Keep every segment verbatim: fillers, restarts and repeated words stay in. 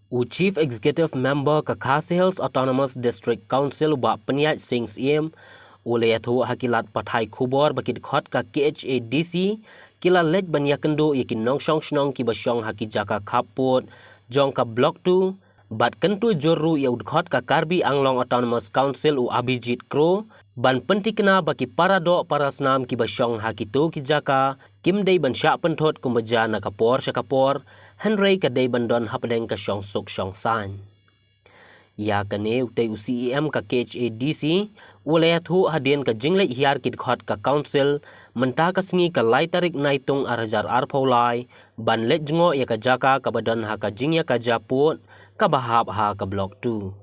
U Chief Executive Member ka Khasi Hills Autonomous District Council u Bah Pynïaid Sing Syiem u la ïathuh ha ki lad pathai khubor ba ki dkhot ka K H A D C ki la leit ban ïakynduh ïa ki nongshong shnong kiba shong ha ki jaka khappud jong ka Block two bad kyntu jur ruh ïa u dkhot ka Karbi Anglong Autonomous Council u Abhijit Kro ban pynthikna ba ki paradoh parasnam kiba shong ha kito ki jaka kim dei ban shah pynthut kumba jia na ka por sha ka por, hynrei ka dei ban don hapdeng ka shongsuk shongsaiñ. Ïa kane utei u C E M ka K H A D C u la ïathuh hadien ka jingleit hiar ki dkhot ka Council mynta ka sngi ka lai tarik Naitung ar hajar arphew lai ban leit jngoh ïa ka jaka kaba don ha ka jingïakajia pud kaba hap ha ka Block two.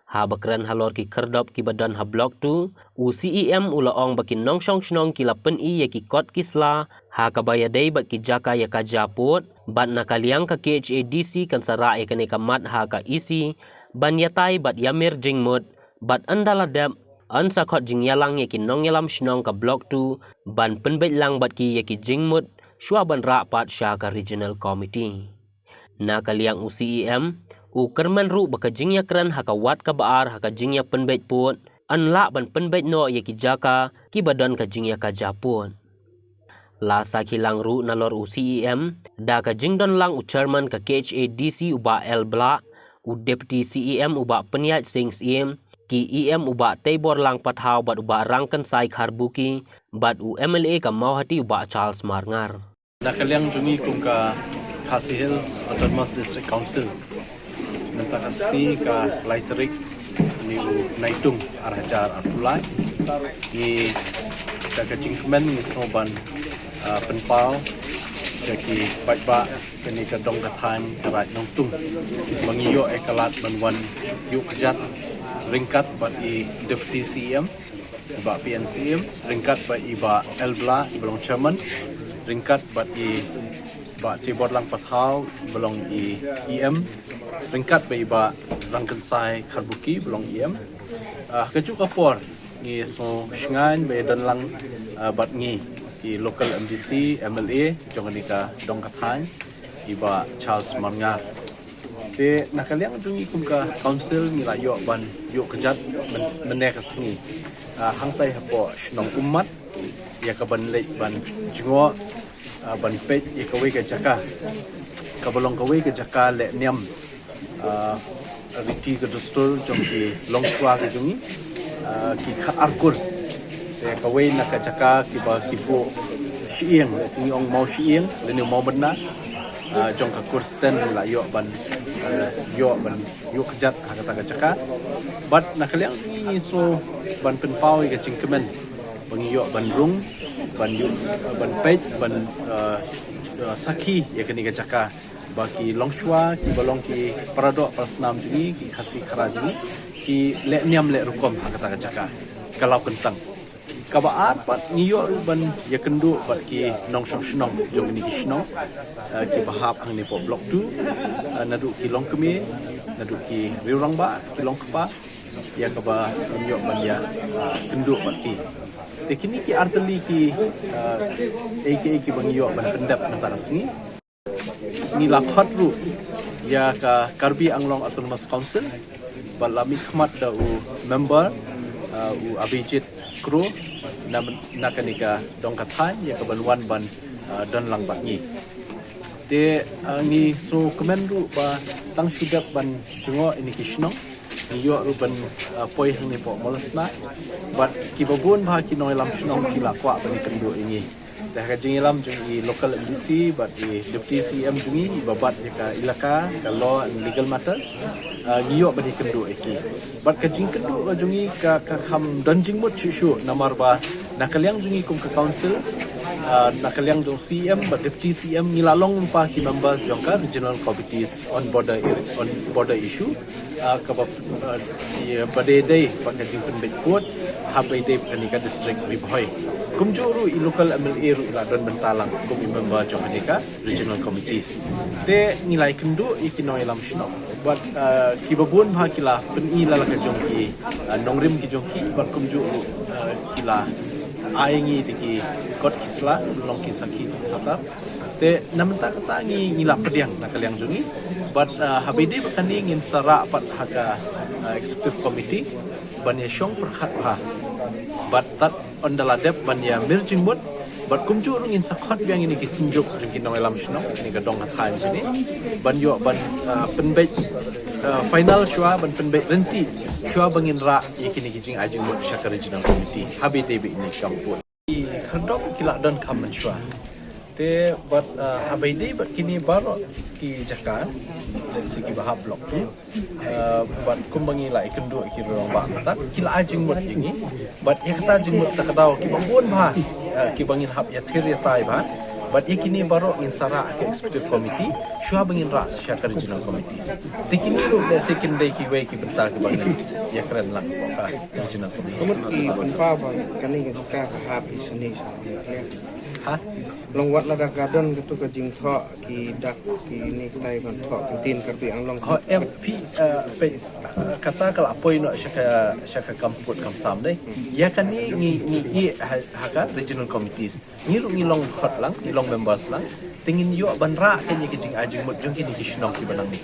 Haba kren halor ki khyrdop kiba don ha Block two, u C E M u la ong ba ki nongshong shnong ki la pyni ïa ki kot ki sla ha kaba ïadei bad ki jaka ïakajia pud bad na ka liang ka K H A D C kan sa rah ïa kane ka mat ha ka E C ban ïatai bad ïamir jingmut bad ynda la dep yn sa khot jingïalang ïa ki nongïalam shnong ka Block two ban pynbeit lang bad ki ïa ki jingmut shuwa ban rah pat sha ka Regional Committee. Na ka liang u C E M u kyrmen ruh ba ka jingïakren ha ka wat kaba ar ha ka jingïapynbeit pud yn lah ban pynbeit noh ïa ki jaka kiba don ka jingïakajia pud. La sakhi lang ruh nalor u C E M da ka jingdon lang u Chairman ka K H A D C u Bah L Blah, u Deputy C E M u Bah Pynïaid Sing Syiem, ki E M u Bah Teibor Lang Pathaw bad u Bah Rangkynsai Kharbuki bad u M L A ka Mawhati u Bah Charles Marngar. Na ka liang jong ngi kum ka Khasi Hills Autonomous District Council, mynta ka sngi ka lai tarik ni u Naitung ar hajar arphew lai, ngi da ka jingkmen ngi sngew ban, ah, pynpaw da ki paidbah kane ka dong ka thaiñ ka Raid Nongtung ba ngi ïoh ïa ka lad ban wan ïuh kjat ryngkat bad i Deputy C E M, i Bah P N Syiem, ryngkat bad i Bah L Blah iba long Chairman, ryngkat bad i Bah Teibor Lang Pathaw iba long i E M, ryngkat bad i Bah Rangkynsai Kharbuki iba long E M. Ah, ha kajuh ka por ngi sngew shngaiñ ba ïadon lang, ah, bad ngi ki local M D C, M L A jong kane ka dong ka thaiñ, i Bah Charles Marngar. Te na ka liang jong ngi kum ka Council ngi la ïoh ban ïuh kjat myn-, mynne ka sngi, ah, hangtai hapoh shnong Ummat ïa ka ban leit ban jngoh, ah, ban peit ïa kawei ka jaka kaba long kawei ka jaka leh niam, ah, riti ka dustur jong ki longshuwa ka jong ngi, ah, ki khat ar kur. Te kawei na ka jaka kiba ki buh shyieng, lehse ngi ong maw shyieng lane maw bynna, ah, jong ka kur Sten la ïoh ban, ah, ïoh ban ïuh kjat ha kata ka jaka. Bad na ka liang ngi sngew ban pynpaw ïa ka jingkmen ba ngi ïoh ban rung, ban ïuh, ban peit, ban, ah, ah, sakhi ïa kane ka jaka ba ki longshuwa kiba long ki paradoh parasnam jong ngi, ki Khasi Khara jong ngi, ki leh niam leh rukom ha kata ka jaka. Ka law kyntang. Kaba ar pat ngi ïoh ruh ban ïakynduh bad ki nongshong shnong jong kine ki shnong, eh, kiba hap hangne hapoh Block two, eh, naduh ki longkmie, naduh ki riewrangbah, ki longkpa, ïa kaba ngin ïoh ban ïa, eh, kynduh bad ki. Te kine ki artylli ki, eh, ei ki ei kiba ngi ïoh ban pyndep mynta ka sngi. Ngi la khot ruh ïa ka Karbi Anglong Autonomous Council ba la mihkhmat da u member, uh, u Abhijit Kro na, na kane ka dong ka thaiñ ïa ka ban wan ban, uh, don lang bad ngi. Te, uh, ngi sngewkmen ruh ba tang shu dep ban jngoh ïa kine ki shnong ngi ïoh ruh ban, uh, poi hangne hapoh Mawlasnai bad kiba bun bha ki nongïalam shnong ki la kwah ban ïakynduh ïa ngi. Te ha ka jingïalam jong i local M D C bad i deputy C M jong i, iba bat ïa ka elaka, ka law and legal matters, ah, ngi ïoh ban ïakynduh ïa ki. Bad ka jingkynduh ka jong i ka, ka kham don jingmut shuh shuh namar ba na ka liang jong i kum ka council, ah, na ka liang jong C M bad deputy C M ngi la long lypa ki members jong ka regional committees on border area, on border issue. Ah, kaba, ah, ïa ba dei dei bad ka jingpynbeit pud haba ïadei bad kane ka district Ri Bhoi. Kumjuh ruh i local M L A ruh i la don bynta lang kum i member jong kane ka regional committees. Te ngi la ïakynduh ïa ki nongïalam shnong bad, ah, kiba bun bha ki la pyni la la ka jong ki, ah, nongrim ki jong ki bad kumjuh ruh, ah, ki la ai ngi da ki kot ki sla, long ki sakhi ki satar. Te na mynta kata ngi ngi la pdiang na ka liang jong ngi. Bad, ah, haba ïadei bad kane ngin sa rah pat ha ka, ah, executive committee ban ïa shong pyrkhat bha. Bad tad ynda la dep ban ïa mir jingmut. Bad kumjuh ruh ngin sa khot biang ïa kine ki synjuk jong ki nongïalam shnong, kine ka dong ka thaiñ jong ngi. Ban ïoh ban, ah, pynbeit, ah, final shuwa ban pynbeit ryntih shuwa ba ngin rah ïa kine ki jingai jingmut sha ka regional committee. Haba ïadei bad ine i shong pud. Ki khyrdop ki la donkam mynshuwa. Te bad, ah, haba ïadei bad kine baroh ki jaka, lehse kiba hap block two. Ah, bad kumba ngi la ïakynduh ïa ki rangbah mynta, ki la ai jingmut ïa ngi. Bad ïa kata jingmut ta ka daw kiba bun bha, ah, kiba ngin hap ïathir ïatai bha. Bad ïa kine baroh ngin sa rah ha ka executive committee shuwa ba ngin rah sha ka regional committee. Te kine ruh lehse kin dei kiwei ki bynta kiba ngin ïakren lang hapoh ka regional committee. Ka mut ki pynpaw ba kane ka jaka ka hap hi shane shane. Ha? Long wat lada ka don katu ka jingthoh ki dak kine kitai ban thoh ktien Karbi Anglong. Ho, em, phi, eh, phi, eh, kata ka la poi noh sha ka, sha ka kam pud kam sam dei. Ïa kane ngi, ngi ïeh ha, ha ka regional committees. Ngi ruh ngi long khot lang, ngi long members lang. Te ngin ïoh ban rah kane ka jingai jingmut jong kine ki shnong kiba nangne.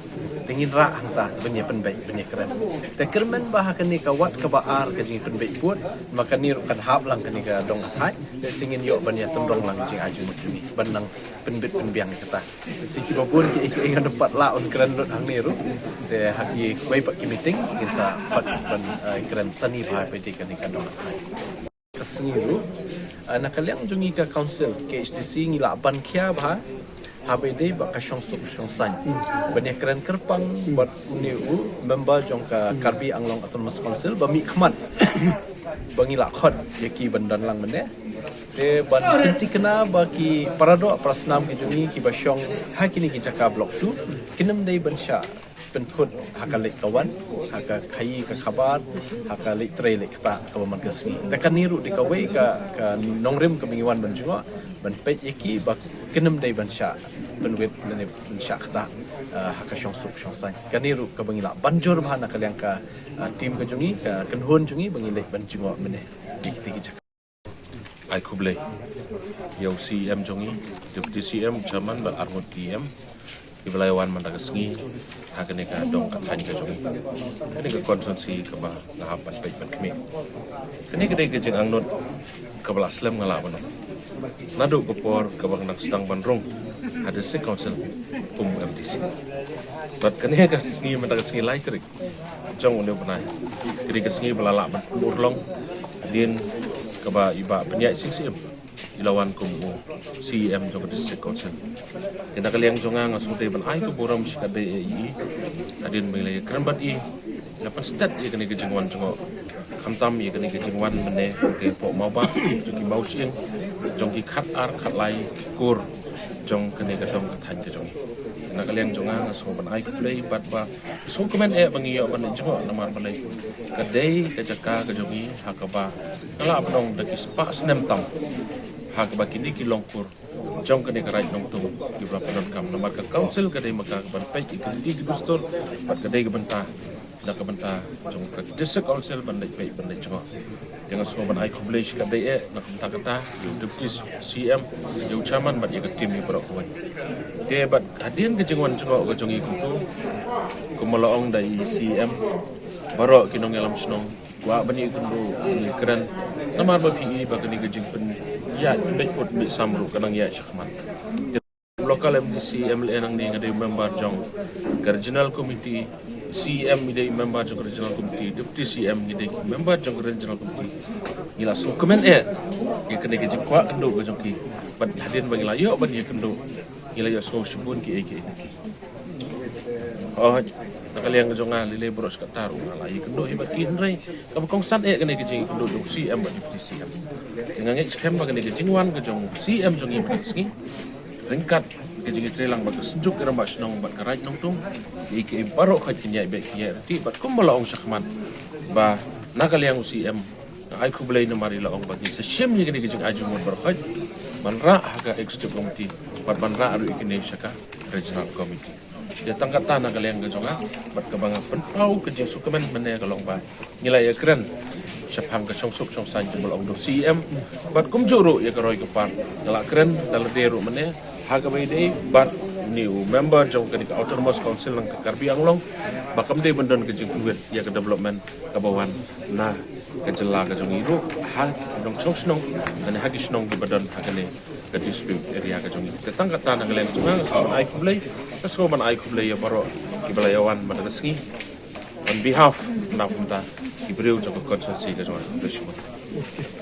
Te ngin rah hangta ban ïa pynbeit ban ïa kren. Te kyrmen ba ha kane ka wat kaba ar ka jingpynbeit pud, ma kane ruh kan hap lang kane ka dong ka thaiñ. Te sngin ïoh ban ïa tynrong lang jingai jingmut jong ngi ban nang pynbeit pynbiang ïa kata. Te sngin kiba bun ki, ki, ki ngan pat lah un kren lut hangne ruh. Te ha kiwei pat ki meeting sngin sa pat ban, eh, kren sani bha pat ïa kane ka dong ka thaiñ. Ka sngi ruh, ah, na ka liang jong ngi ka council, K H D C ngi lah ban khia bha, haba ïadei bad ka shongsuk shongsaiñ. Ban ïa kren kyrpang bad une u member jong ka Karbi Anglong Autonomous Council, ba mih khmat. Ba ngi lah khot ïa ki ban don lang mynne. Te ban kynti kena ba ki para doh para snam ki jong ngi kiba shong ha kine ki jaka block two, kin ym dei ban shah pynkhot ha ka leit ka wan, ha ka khaïi ka khabar, ha ka leit trei leit ktah kaba man ka sngi. Te kane ruh dei kawei ka, ka nongrim kaba ngi wan ban jngoh, ban peit ïa ki ba kin ym dei ban shah pynwit lane ban shah ktah, ah, ha ka shongsuk shongsaiñ. Kane ruh kaba ngi lah ban jur bha na ka liang ka, ah, team ka jong ngi, ka kynhun jong ngi ba ngi leit ban jngoh mynne. Ïa kita ki jaka. Ai khublei ïa u C E M jong ngi, Deputy C E M, Chairman bad arngut P E M kiba la ïa wan mynta ka sngi ha kane ka dong ka thaiñ ka jong ngi, kane ka constituency kaba nga hap ban peit ban khmih. Kane ka dei ka jingangnud kaba la slem nga lah ban ong naduh ka por kaba nga dang sdang ban rung ha District Council kum M D C. Bad kane ka sngi mynta ka sngi lai tarik jong une u bnai. Ka dei ka sngi ba la lah ban pynurlong hadien kaba i Bah Pynïaid Sing Syiem i la wan kum u C E M jong ka District Council. Te na ka liang jong nga nga sngewdei ban ai ka burom shikatdei ïa i hadien ba ngi la ïakren bad i, ngi la pynstet ïa kane ka jingwan jngoh, khamtam ïa kane ka jingwan mynne jong ki hapoh mawbah, jong ki mawshyieng, jong ki khatar khatlai ki kur jong kane ka dong ka thaiñ ka jong ngi. Te na ka liang jong nga nga sngewbha ban ai khublei bad ba sngewkmen eh ba ngi ïoh ban leit jngoh namar balei ka dei ka jaka ka jong ngi ha kaba nga lah ban ong da ki spah snem tam ha kaba kine ki longkur jong kane ka Raid Nongtung kiba la pyndonkam namar ka council ka dei ma ka ban peit ïa ki riti ki dustur bad ka dei ka bynta na ka bynta jong ka District Council ban leit peit ban leit jngoh. Te nga sngewbha ban ai khublei shikatdei eh na ka bynta kata ïa u Deputy C E M, ïa u Chairman bad ïa ka team ïa baroh kawei. Te bad hadien ka jingwan jngoh ka jong ngi kumto, kumba la ong da i C E M, baroh ki nongïalam shnong kwah ban ïakynduh ban ïakren namar ba phi i ba kane ka jingpynïaid pynbeit pud pynbeit sam ruh ka nang ïaid shakhmat. Local M D C, M L A nangne nga dei member jong ka Regional Committee, C E M i dei member jong ka Regional Committee, Deputy C E M i dei member jong ka Regional Committee. Ngi la sngewkmen eh ïa kane ka jingkwah kynduh ka jong ki. Bad hadien ba ngi la ïoh ban ïakynduh, ngi la ïohsngew shibun kiei kiei na ki. Oh, na ka liang ka jong nga lei lei baroh shi katta ruh nga la ïakynduh hi bad ki, hynrei kaba kongsan eh kane ka jingïakynduh jong C E M bad Deputy C E M. Te nga ngeit skhem ba kane ka jingwan ka jong C E M jong ngi mynta ka sngi ryngkat ka jingïatreilang bad ka Synjuk ki Rangbah Shnong bad ka Raid Nongtung, kiei kiei baroh khoit kin ïaid beit kin ïaid ryntih bad kumba la ong shakhmat ba na ka liang u C E M nga ai khublei namar i la ong ba ngin sa shim ïa kine ki jingai jingmut baroh khoit ban rah ha ka Executive Committee bad ban rah ruh ïa kine sha ka Regional Committee. Ïa tang katta na ka liang ka jong nga bad kaba nga pynpaw ka jingsngewkmen mynne ka long ba ngi la ïakren shaphang ka shongsuk shongsaiñ kaba la ong da u C E M bad kumjuh ruh ïa ka roi ka par nga la kren da lade ruh mynne Ha kaba ïadei bad une u member jong kane ka Autonomous Council na ka Karbi Anglong, ba kam dei ban don ka jingpynwit ïa ka development kaba wan na ka jylla ka jong ngi ruh, ha ki nongshong shnong, lane ha ki shnong kiba don ha kane ka dispute area ka jong ngi. Te tang katta na ka liang jong nga, nga sngewbha ban ai khublei, nga sngewbha ban ai khublei ïa baroh kiba la ïawan man ka sngi. On behalf na kumta ki briew jong ka constituency ka jong nga. Khublei shibun.